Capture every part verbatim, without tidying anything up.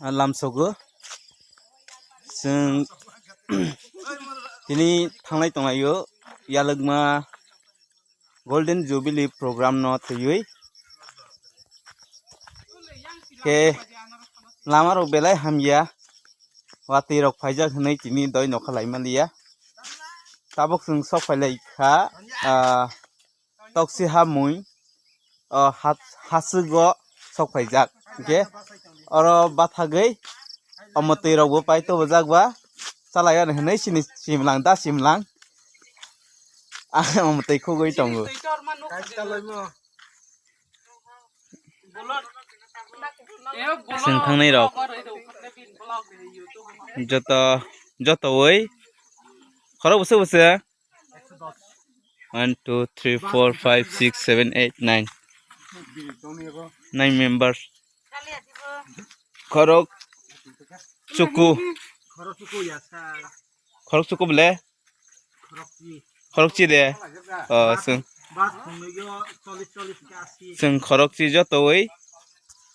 lamsogo. Chwng tini thanglai tonglaio yalwkma Golden Jubilee program no twiwi. Khe lama rok belai hamya, watwi rok phaijak hwnwi tini doi nokha lai manliya. Tabuk chwng sok phai lai kha, ah, Toksi hamui, o, ha-, haswgo sok phaijak. Hwnkhe oro bathagwi omo twi rokbo pai tobojak ba, chalai ani hwnwi sini simlang da simlang. Ang omo twi khugwi tongo. Chwng thangnai rok joto, jotowi khorok bwswk bwswk. One, two, three, four, five, six, seven, eight, nine. Nine members. Khorok chuku. Khorok chuku bele? Khorok chi de. Oh, chwng. Chwng khorok chi jotowi,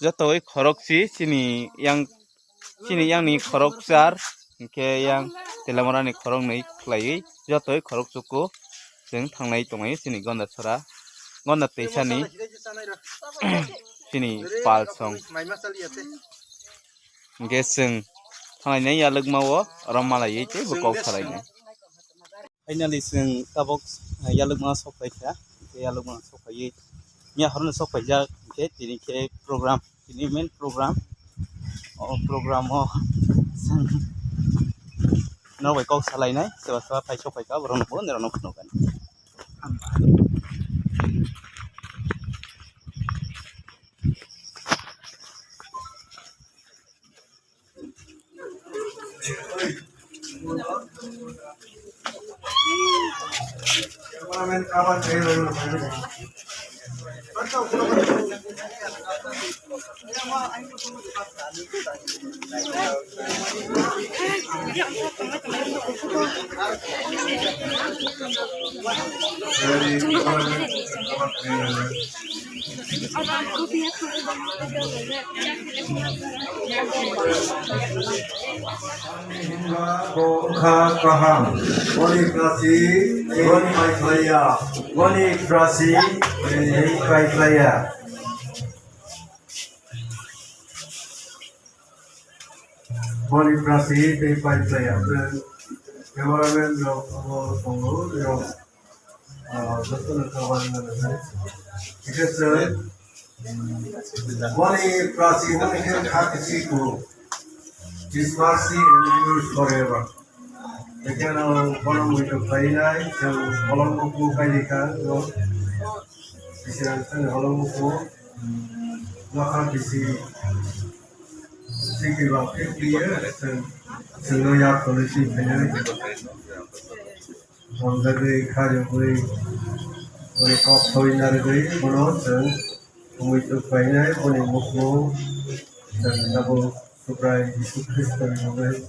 jotowi khorok chi chini yang Chini yang ni khorok char, hwnkhe yang Telamara ni khorok nwi khlaiwi jotoi khorok chuku chwng thangnai tonglaio chini Gonda sora, Gonda teisa ni chini pal song. Hwnkhe chwng thangnai yalwkma o oro malaiwi tei bo kok salainai. Finally, chwng tabuk, eh, yalwkma sok phai kha. Hwnkhe yalwkma sok phaiwi miya horno sok phaijak, hwnkhe tini khe program, tini main program. O program o chwng norok bai kok salainai, soba soba phai sok phai kha, borok no bo norok no phunukgani. Wngkha kaham. Boni prasi, boni paikhlaiya. Boni prasi, boni paikhlaiya. Boni prasi tei pipe layer. Cameraman rok abo tongo, rok, ah, joto no cover na nai. Hingke chwng boni prasi no hingke kha kisi ku. His mercy endures forever. Hingke no bono muitu khlainai, chwng bolong buku khaini kha, no. Bisi rang chwng bolong buku. Nokha bisi. Sikri ba phikri ye, chwng, chwngno yak tolwi twi phainai. Hamjagwi, kharjagwi, boni kok soi narwgwi, bono chwng, wngwi tuk phainai, boni mukhugo, chwng tabuk Subrai Jisu Khristoni mungwi,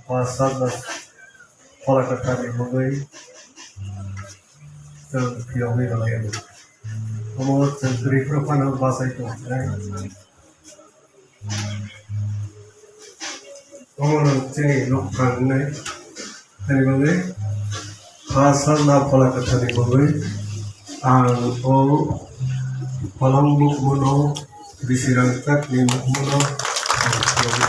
o sajla Phola Kwtharni mungwi, chwng phiyogwi rwlai anw. Omo chwng kwrwi phano bachai tong phinai. Omo no chini nuk phangnai. Ani bagwi kha sajla Phola Kwtharni bagwi ang o pholong mukhugo no bisi rang tak ni mukhugo no ang phiyogwi.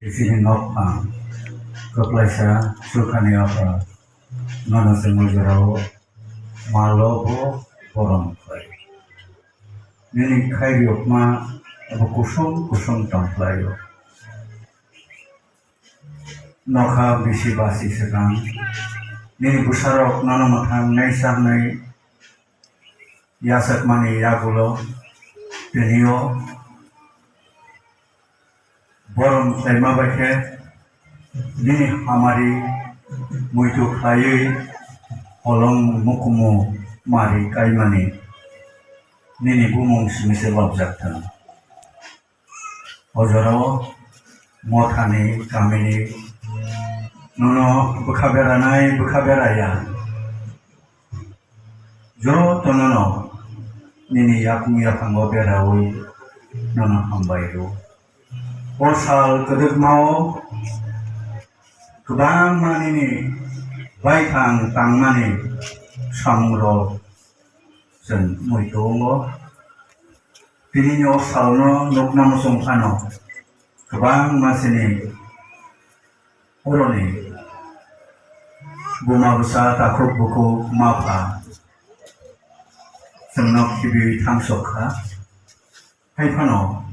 Bisi ni nok phang kwplaisa sukhani yapha. Nono chwng o jorao malo bo borom khlai. Nini khairiyokma abo kusum kusum tong khlaio. Nokha bisi basi swkang. Nini bwsarok nono mwthang nai sa hwnwi yachakmani yagulo tini o borom khlaima bai khe nini hamari muitu khlaiwi holong mukumu mari kaimani nini bumung simi se lobjak thang. O jorao mothani kamini nono bwkha beranai bwkha beraya. Jotono no nini yakung yaphango beraui nono hambai rw. O sal kwdwkmao kwbangma nini baithang tangmani samungrok chwng muitu wngo. Tinini o salno nukna muchung phano kwbangma chini oroni buma bwsa, takhuk bukhuk, mapha chwngno khibiui thangsok kha. Hai phano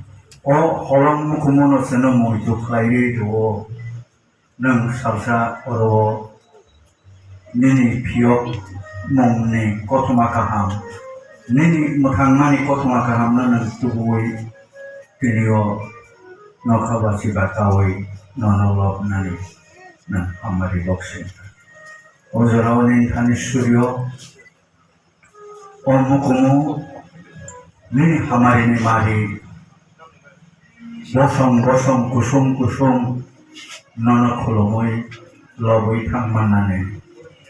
o holong mukumu no chwngno muitu khlaiwi rw-o. Nwng salsa oro nini phiyok mungni kothoma kaham, nini mwthangmani kothoma kahamno nwng tubuwi tini o nokha bachi batawi nono lobnani nwng hamari boksing. O jorao nini thani suryo O mukumu nini hamarini mari, bosom bosom, kusum kusum, nono khulumui lobwi thang mannani,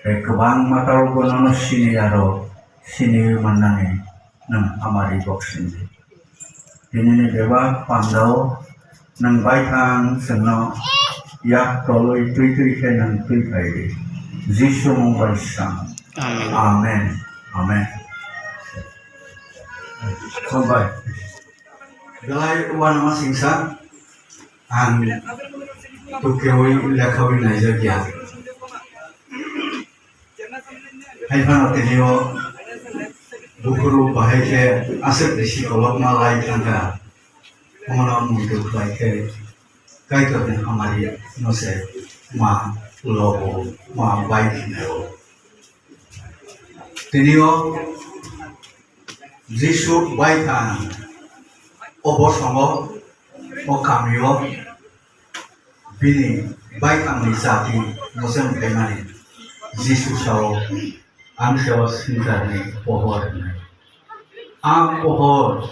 tei kwbangma taubo nono sini aro siniwi mannani nwng hamari boksing di. Tinini bebak pandao nwng baithang chwngno yak tolwi twi twi khe nwng twi phai di. Jisu mung bai sam. Amen. Amen. Amen. Hambai. Belai uanama singsa ang tukewi lekhawi naijakya. Hai phano tini o buphuru bahai khe aswk bisi kolokma lai thangkha. Omono muitu khlai khe Kaitorni hamari no se ma lobo, ma bai khnai o. Tini o Jisu bai thang o bosongo, o kami o bini baithangni jati mwchang phaimani Jisu sao, "Ang se o swngcharni pohor," hwnwi. A pohor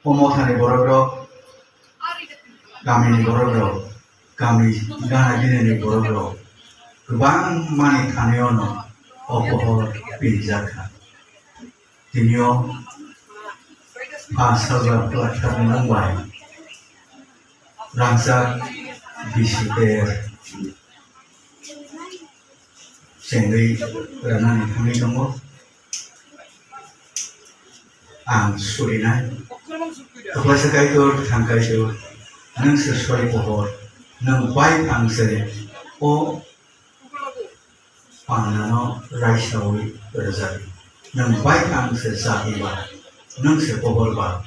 o mothani borokrok, kamini borokrok, kami gana ginini borokrok kwbangmani thani ono o pohor pinjak kha. Tini o pha sajla kwlak thani mung bai rangchak bisi ter chengwi rwnani thangwi tongo. Ang surinai. Kwplaisa Kaitor, Thang Kaitor, nwng se sori pohor, nwng bai thang se o panano raisaui rwjak. Nwng bai thang se jati ba, nwng se pohor ba,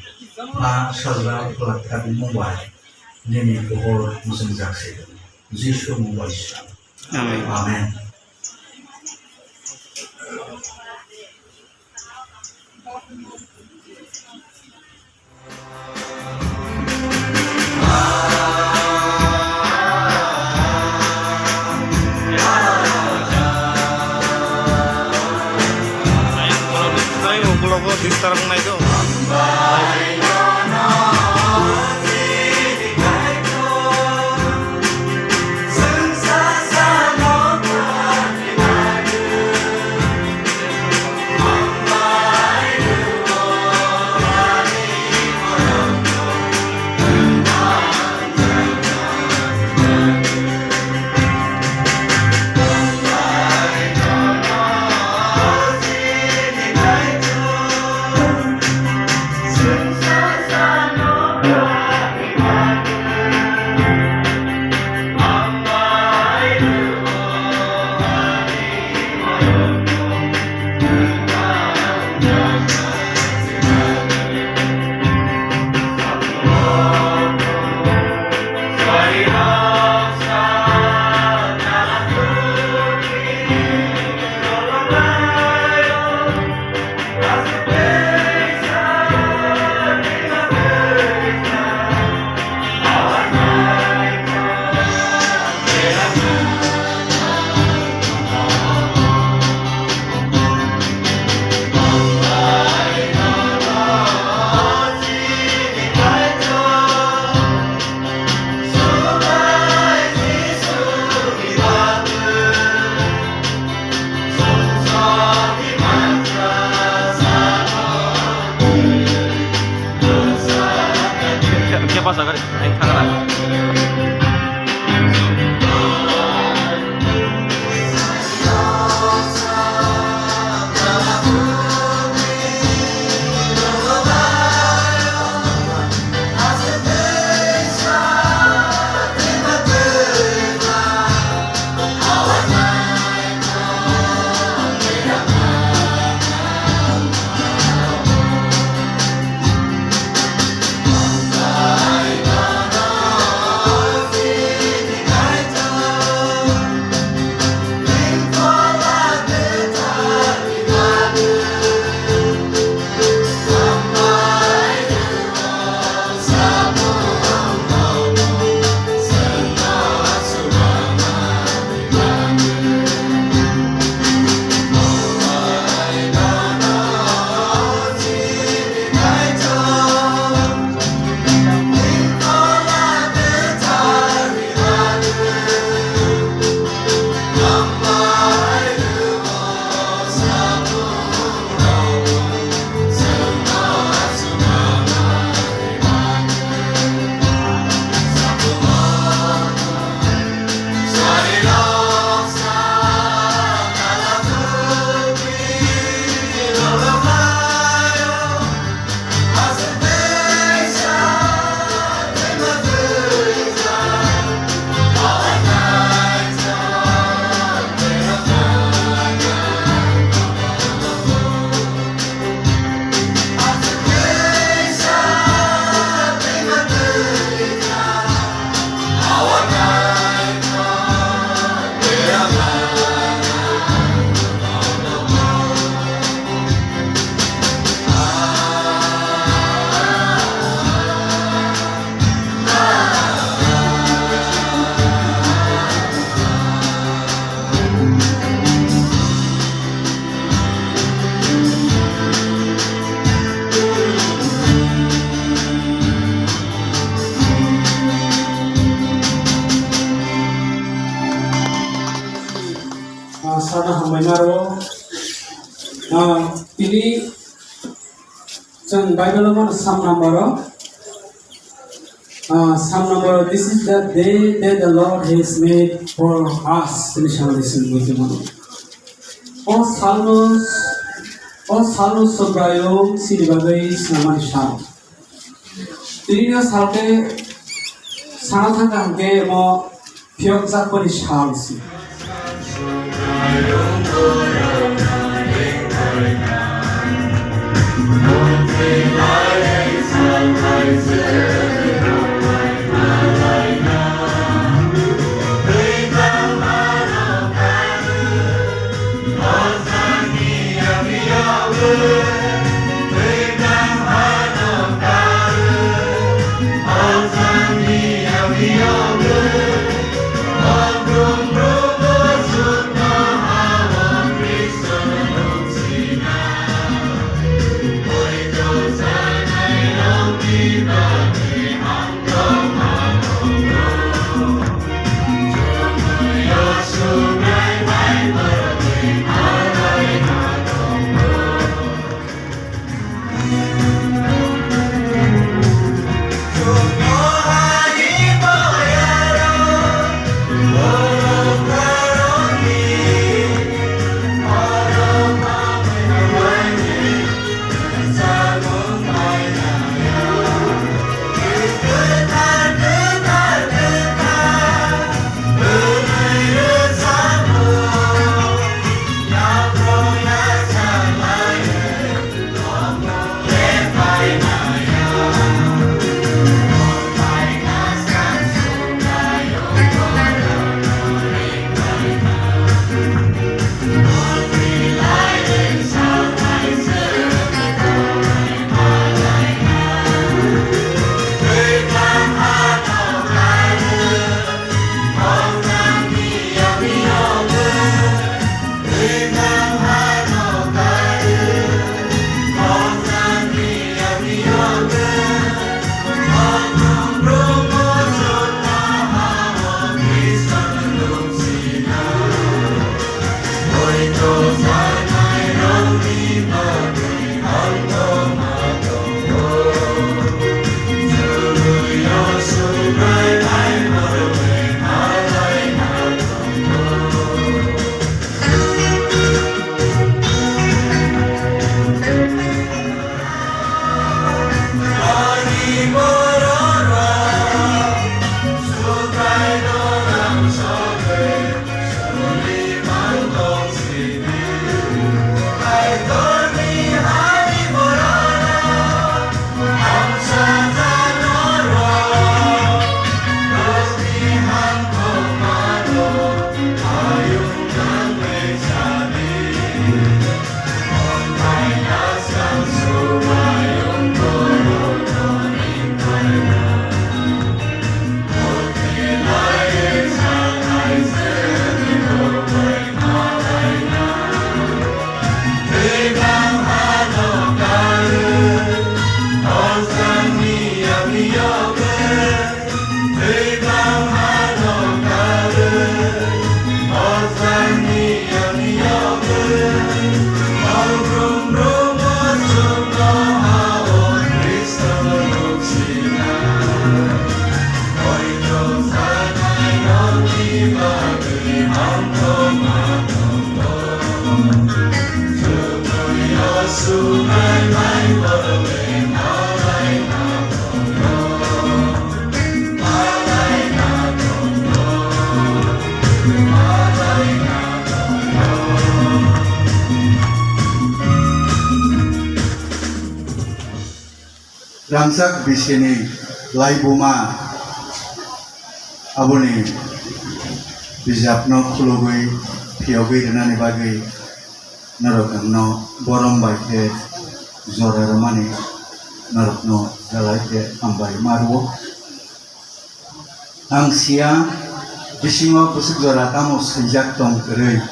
pha sajla kwlak thani mung bai nini pohor mwchang jak se. Jisu mung bai sa. Amen. Amen. Disturb nai do. Ini chwng Bible-o mano Psalm number-o, ah, Psalm number, "This is the day that the Lord has made for us," hwnwi Psalm-o chwng buji mano. O Psalm-o, o Psalm-o Subraiyung chini bagwi swnamani Psalm. Tini no salke sana thangka hwnkhe omo phiyokjakmani sal se. Rangchak bisini laibuma aboni bijapno khulugwi phiyogwi rwnani bagwi norokno borom bai khe jora rwmani norokno belai khe hambai ma rwo. Ang sia bisingo bwswk jora tamo swijak tong kwrwi,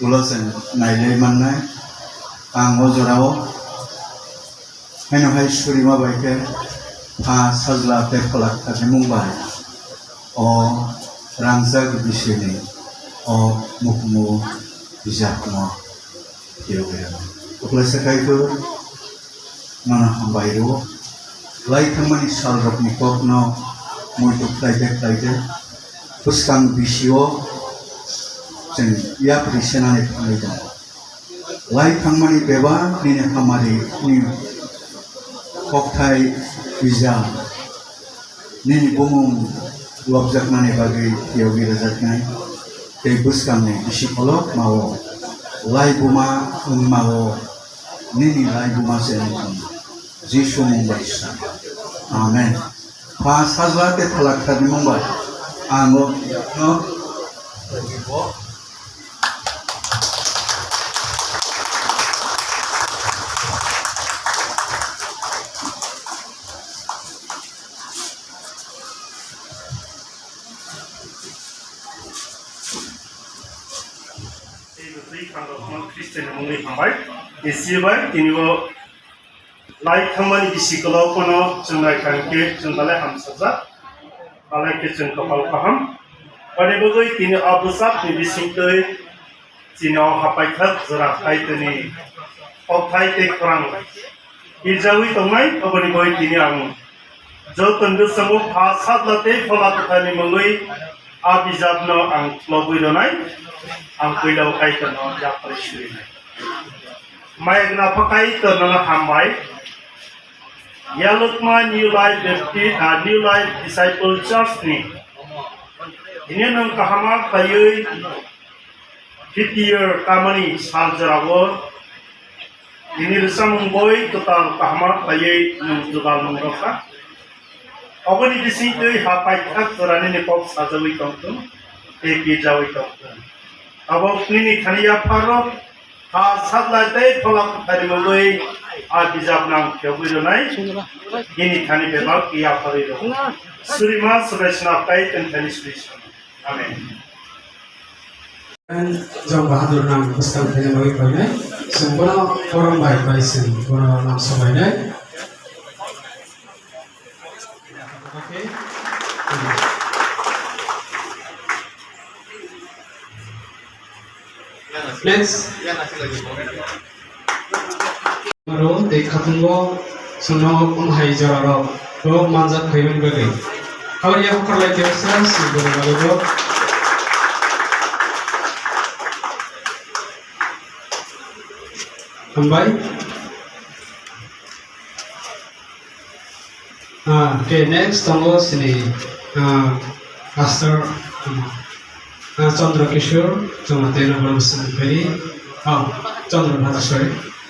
ulo chwng nailai mannai. Ang o jorao haino hai surima bai khe Pha, Sajla tei Phola Kwthar ni mung bai o rangchak bisini o mukumu bijakno phiyogwi rw. Kwplaisa kaitor, nono hambai rwo. Lai thangmani salrokni kokno muitu khlaide khlaide, bwskang bisio chwng yapri senani thangwi tongo. Lai thangmani bebak nini hamari, nini kokthai bijal, nini bumung lobjaknani bagwi yogi rwjaknai, tei bwskangni bisi kolok mao, lai buma wngmao, nini lai buma se wngkha. Jisu mung bai sa. Amen. Pha Sajla tei Phala Kwtharni mung bai ang o no Tei bo twi phangrokno Khristianni mungwi hambai. Tei sibai tini bo lai thangmani bisi kolok phano chwng naikha hwnkhe chwng belai hamsajak, belai khe chwng kopal kaham. Boni bagwi tini o bwsakni bisingtwi chini o hapaithak jora khaitoni kokthai tei khorang pirjawi tongnai, oboni bagwi tini ang joto bwskango Pha Sajla tei Phola Kwtharni mungwi a bijapno ang khulogwi rwnai, ang puila o Kaitorno yapharwi surinai. Mayakna pha Kaitorno hambai. Yalukma New Life Baptist, ah, New Life Disciple Church ni. Ini nwng kahama khaiwi fifty year kamani sal jorao ini rwchapmung boi kwtal kahama khaiwi nwng jugal nung rwkha. Oboni bisingtwi ha paithak jorani ni kok sajagwi tongthung tei pirjawi tongthung. Abo nini thani yapharo Pha Sajla tei Phola Kwtharni mungwi a bijapno ang phiyogwi rwnai, bini thani bebak yapharwi rw. Surima swbai swnaptai tongthani suri swnam. Amen. Jong Bahadur nang bwskang thani bagwi phainai, chwng bono korom bai bai chwng bono nang sobainai. Next. Aro tei khatungo chwngno wng hai jorarok bo manjak khaimani bagwi. Habari yaphang kharlai khe sra sri bwrwi bagwi bo. Hambai. Ah, okay, next tongo sini, ah, Pastor, ah, Chandra Kishore, chwngno tei no borom sini peri, oh, Chandra Bhatar, sorry.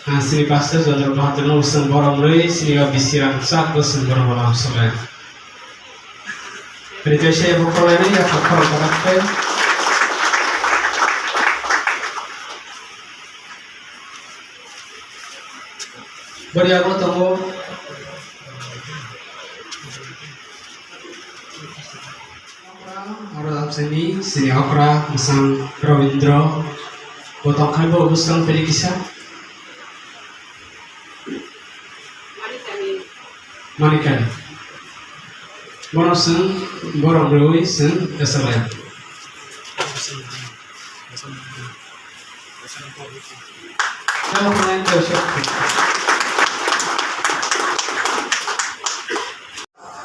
Ah, sini Pastor Chandra Bhatar no usung borom rwi, sini o bisi rang sak usung borom borom sore. Rite se bo kolai ni ya khorok khorok khe. Bori ago tongo. Oro abseni sini okra bwsang Robindro. Bo tongkhai bo bwsang peri kisa. Manikani. Bono seng borok rwi seng S L A.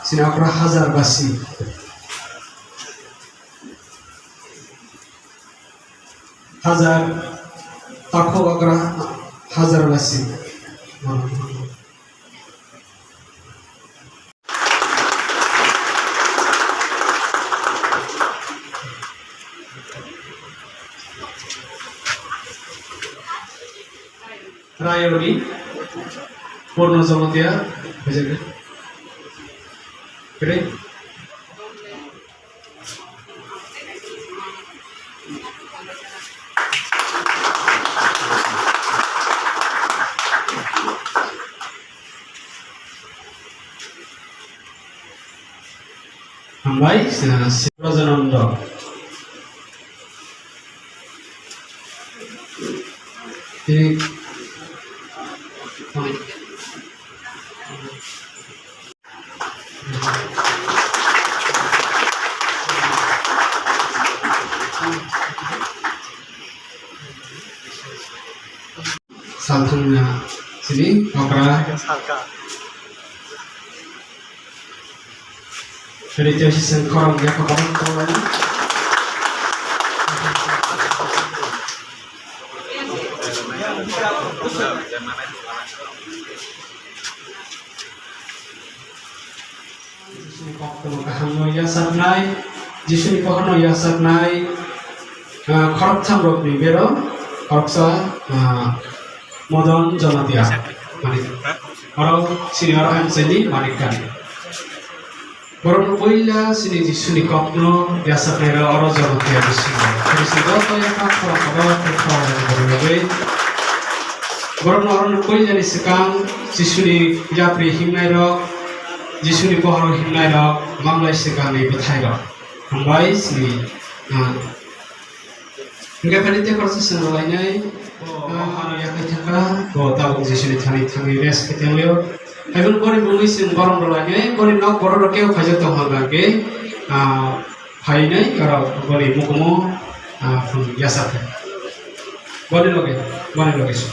Sini okra hajar basi. Hajar, takhuk okra hajar basi. Rayoni, Purno Jamatia, bujak. Kede? Hambai, eh, Sibrajanando. Tini, Salthangna sini okra. Ritesh Singh khorang ya khorang khorang. Jisuni kokno kahamno yachaknai, Jisuni kokno yachaknai, ah, khoroktham rokni bero khoroksa, ah, Modon Jamatia. Mani, oro sini oro ang sini Manik Kani. Borokno puila sini Jisuni kokno yachaknairok oro Jamatia bisingo. Bisingo to yakha khorang kotor khe khorang rok borok rogwi. Borokno orono puilani swkang Jisuni yapri himnairok, Jisuni bohoro himnairok, manglai swkangni bwthairok. Hambai sini, ah, Hingke phani tei khoroksa swngrwlainai, bo, ah, ano yakhai thangkha, bo tabuk Jisuni thani thangwi rest khe tonglaio. Haiboni boni bumui chwng borom rwlainai, boni nok borok rok kebo khaijak tong hwnka hwnkhe, ah, phainai, aro boni mukumu, ah, phung yachak khe. Boni loge, boni loge se.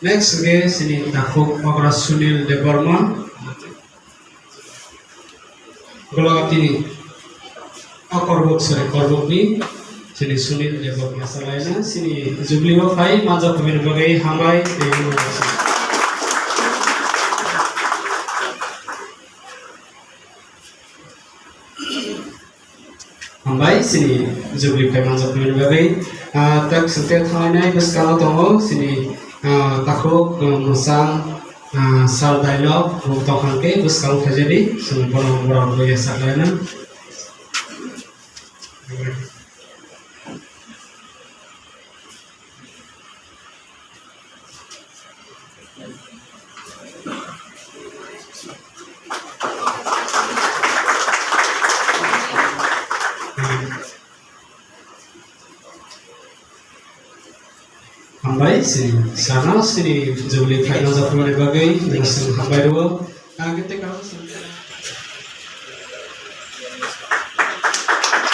Next ke sini takhuk okra Sunil Debbarma. Golagati ni a korbuk sari korbuk ni sini Sunil Debbarma salaina sini Jubilee o phai manjak phaimani bagwi hambai tei Hambai sini Jubilee phai manjak phaimani bagwi. Ah, tak site thangnai bwskango tongo sini, ah, takhuk, ah, mwsang, ah, sal dailok bo tongkha khe bwskango khaijadi sini bono borok bo yachak laina. Hambai sini sana sini Jubilee final japhurmani bagwi nini sini hambai rwo.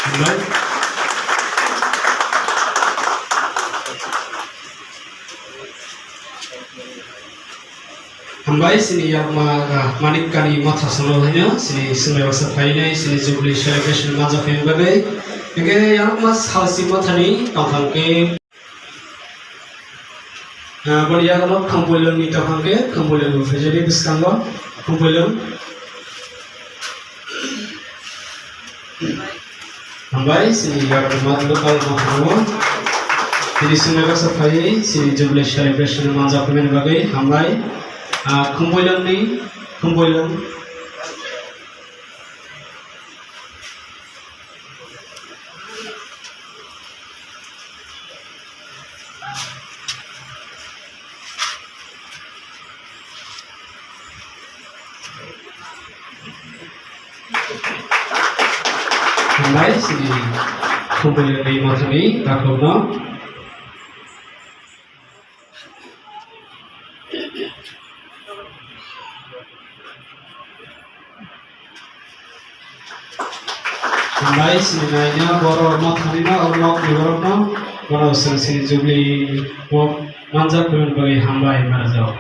Hambai. Hambai sini yakma, ah, Manik Kani Motha Sonol haino sini swngnai baksa phainai sini Jubilee celebration manjak phaimani bagwi. Hingke yakma salsi mothani tongthang khe Ah, boni yago Khumpuilwng ni tongthang khe, Khumpuilwng ni phaijadi bwskango, Khumpuilwng. Hambai, sini yago ma local ma thango. Tini sini baksa phai, sini Jubilee celebration manjak phaimani bagwi, hambai. Ah, Khumpuilwng ni, Khumpuilwng. Hambai sini Khumpuilwng ni mothani takhukno. Hambai sini naina borok mothani no, oro nok ni borok no, borok sini sini Jubilee bo manjak phaimani bagwi hambai manajak.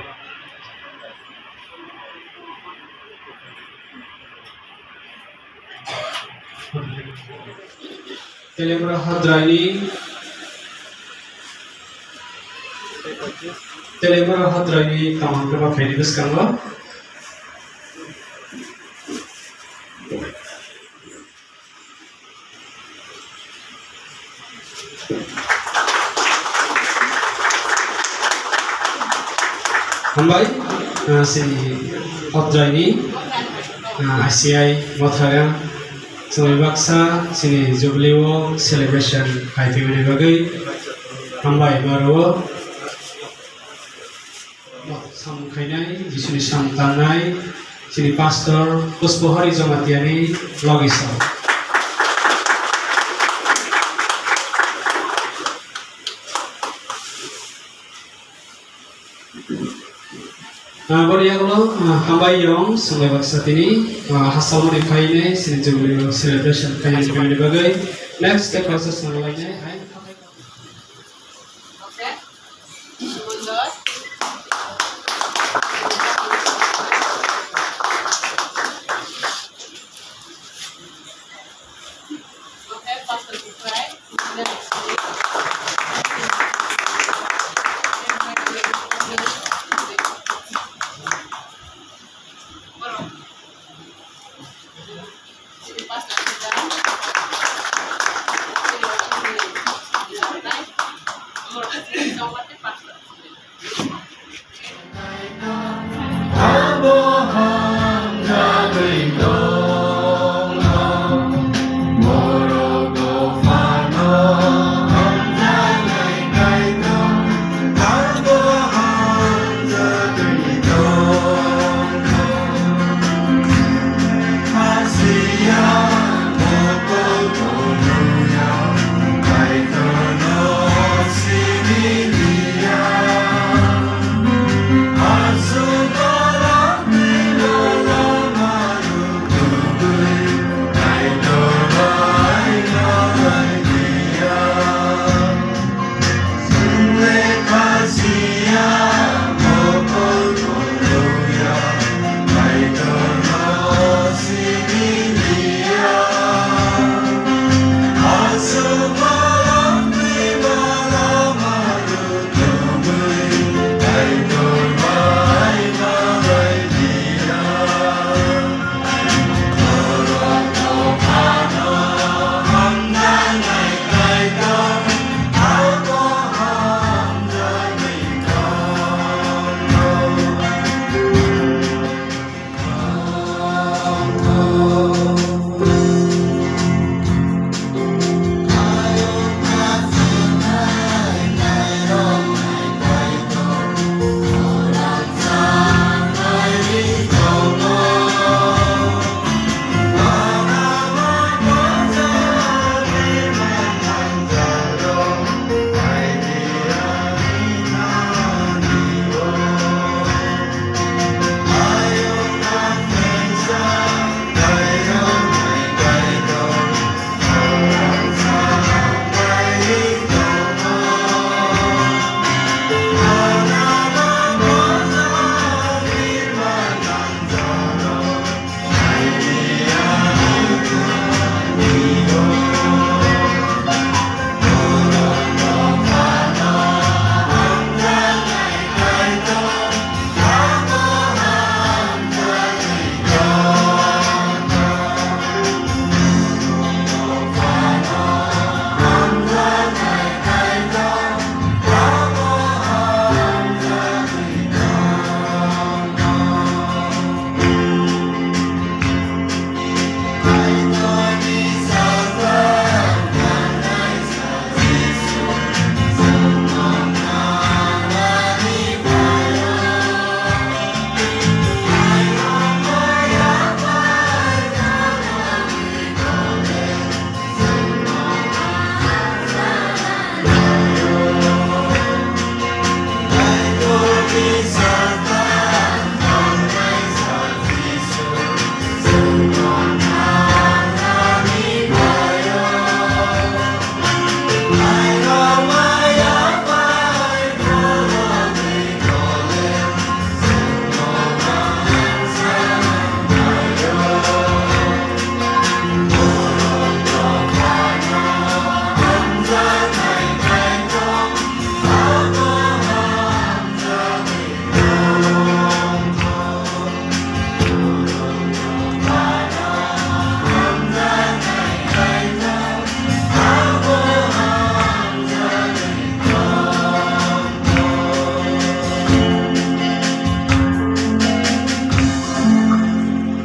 Telebra Hadraini, Telebra Hadraini tongthang khe ba phaini bwskango. Hambai, ah, sini Hadraini, ah, I C I Mothara, chwng baksa sini Jubilee o celebration khai phaimani bagwi hambai ma rwo. Samung khainai, Jisuni samung tangnai, Chini pastor Puspohari Jamatia ni logi song. Ah, boni yagulo, ah, hambai yong, swnglai baksa tini, ah, hasalmani phainai, chini jubilee celebration phainai, phainai bagwi. Next step process nanglainai, hai.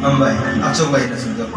Hambai, achuk bai na swngjak.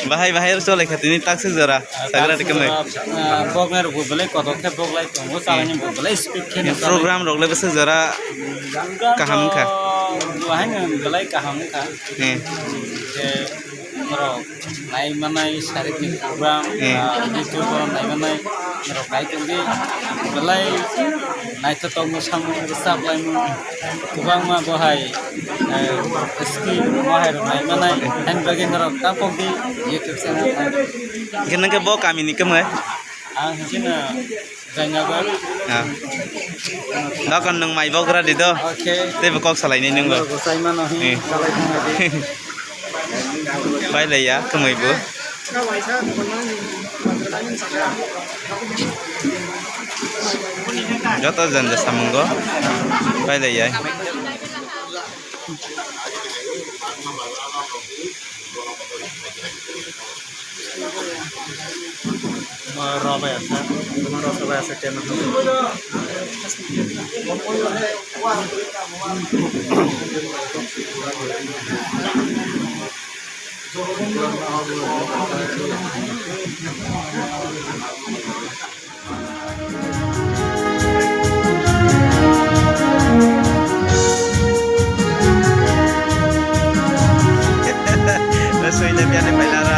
Bahai bahai rw chole kha tini takswk jora sagra rikmai. Boknai rok bo belai kotor khe boklai tongo, salai ni bo belai speed khe program rok le bwswk jora kaham wngkha. Duhai no belai kaham wngkha. Khe norok nai manai sarik ni program, YouTube o nai manai norok nai tongdi belai naithotok no samung rwchap laimung kwbangma bo hai skill bo hai rok nai manai. Ani bagwi norok ta pokdi YouTube channel. Hwnkhe nwngkhe bo kamini kwmwi? Ang hwnkhe no Jaynagar. Dokon nwng mai bogra di do. Teibo kok salainai nwngbo. Salai thangna di. Pailaiya kwmwi bo. Joto janja samungo pailaiya. Rw bai asa, rw bai asa kena. Soina biani pailaro.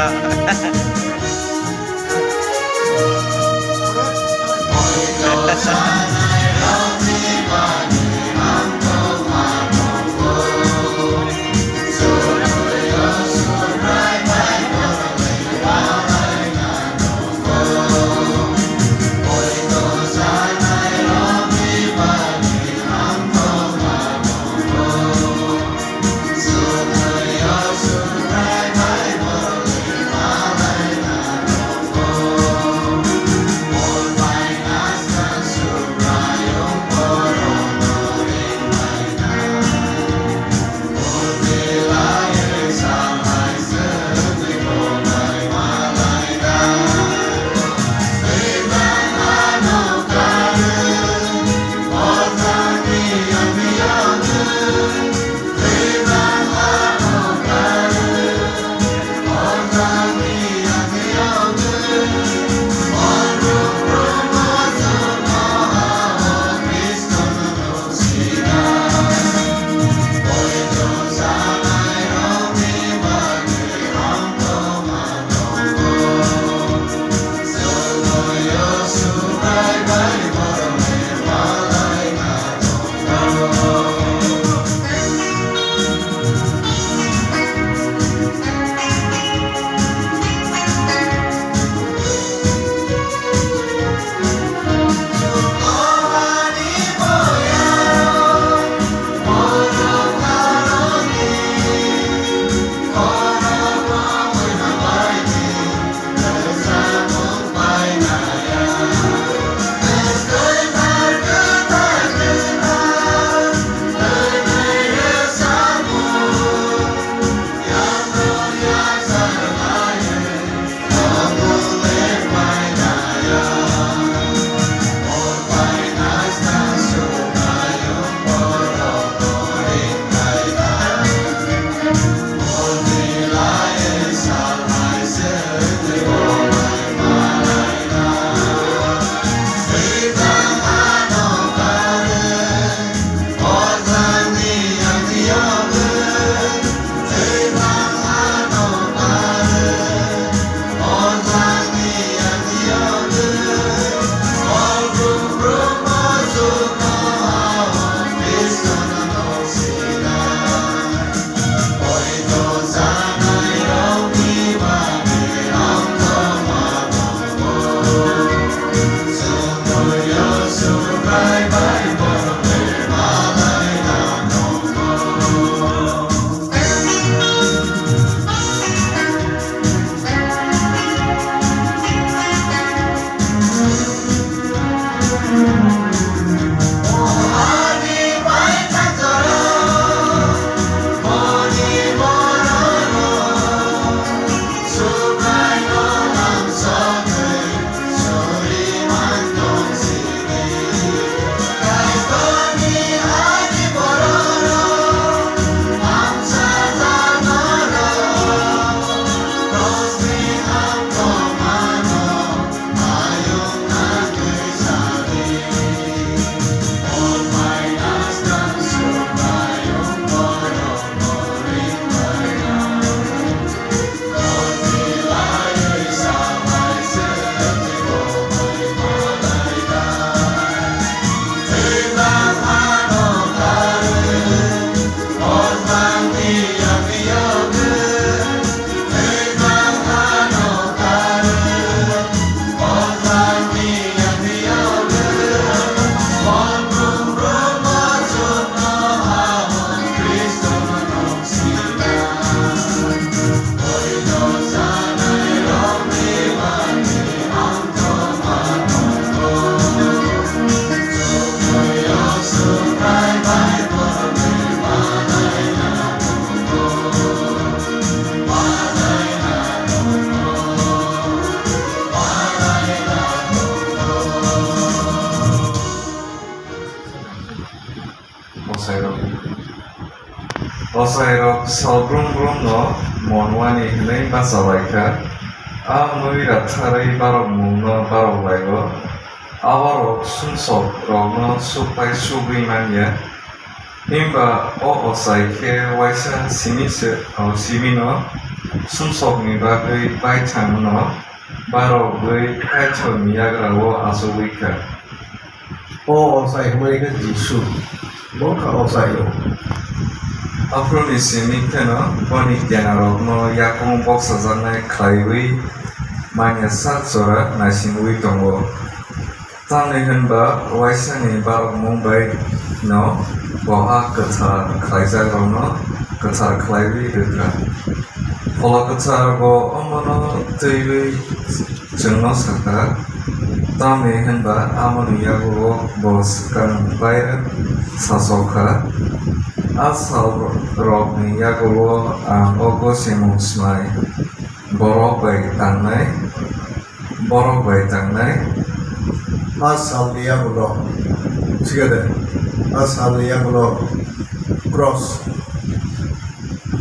Osairok. Osairok sal brum brum no monwani hwnwi bacha bai kha. A mui ratharwi barokmung no barok lai-o. Aborok sumsok rokno sukpai sugwi man ya. Himba o ochai khe waisa simi se, o simi no sumsokni bagwi baithang no barogwi Kaitorni yagra o achugwi kha. O ochai hwnwi khe Jisu, bo wngkha ochai rok. Aphuruni simi kheno boni kenarokno yakung boksajaknai khlaiwi manya sak jora naisingwi tongo. Tamni hwnba waisani barokmung bai no boha kwthar khlaijakrokno kwthar khlaiwi rwkha. Phola Kwthar bo omono twiwi chwngno sakha, tamni hwnba amoni yagulo bo swkang bairok sachokha. A salrokni yagulo ang o gosimung swmai borok bai tangnai, borok bai tangnai. A salni yagulo, sikade, a salni yagulo cross.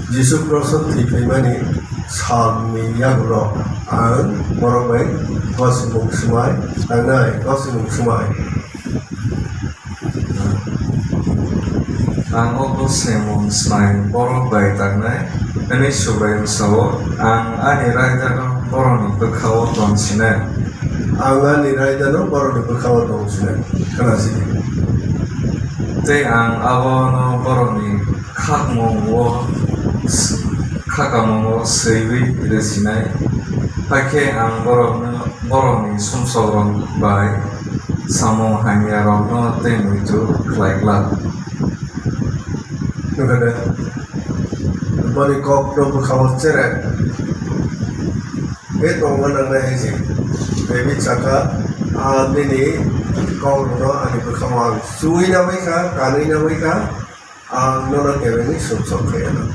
Jisu cross-o thwi phaimani salni yagulo ang borok bai gosimung swmai tangnai, gosimung swmai. Ang o gosimung swmai borok bai tangnai, hwnwi Subraiyung sao, ang ani raidano borokni bwkha-o tong sinai. Ang ani raidano borokni bwkha-o tong sinai. Khna sidi. Tei ang abono borokni khakmungo, khakamungo swiwi rwsinai. Hakhe ang borokno, borokni sumsokrok bai samung hamyarokno tei muitu khlai glak. Nukha de, boni kokno bwkha-o cherep. Tei tongma nangnai hai se. David sakha, "A nini kokrokno ani bwkha-o ang chuwi namai kha, kanwi namai kha, ang nono kebengwi sumsok khe anw."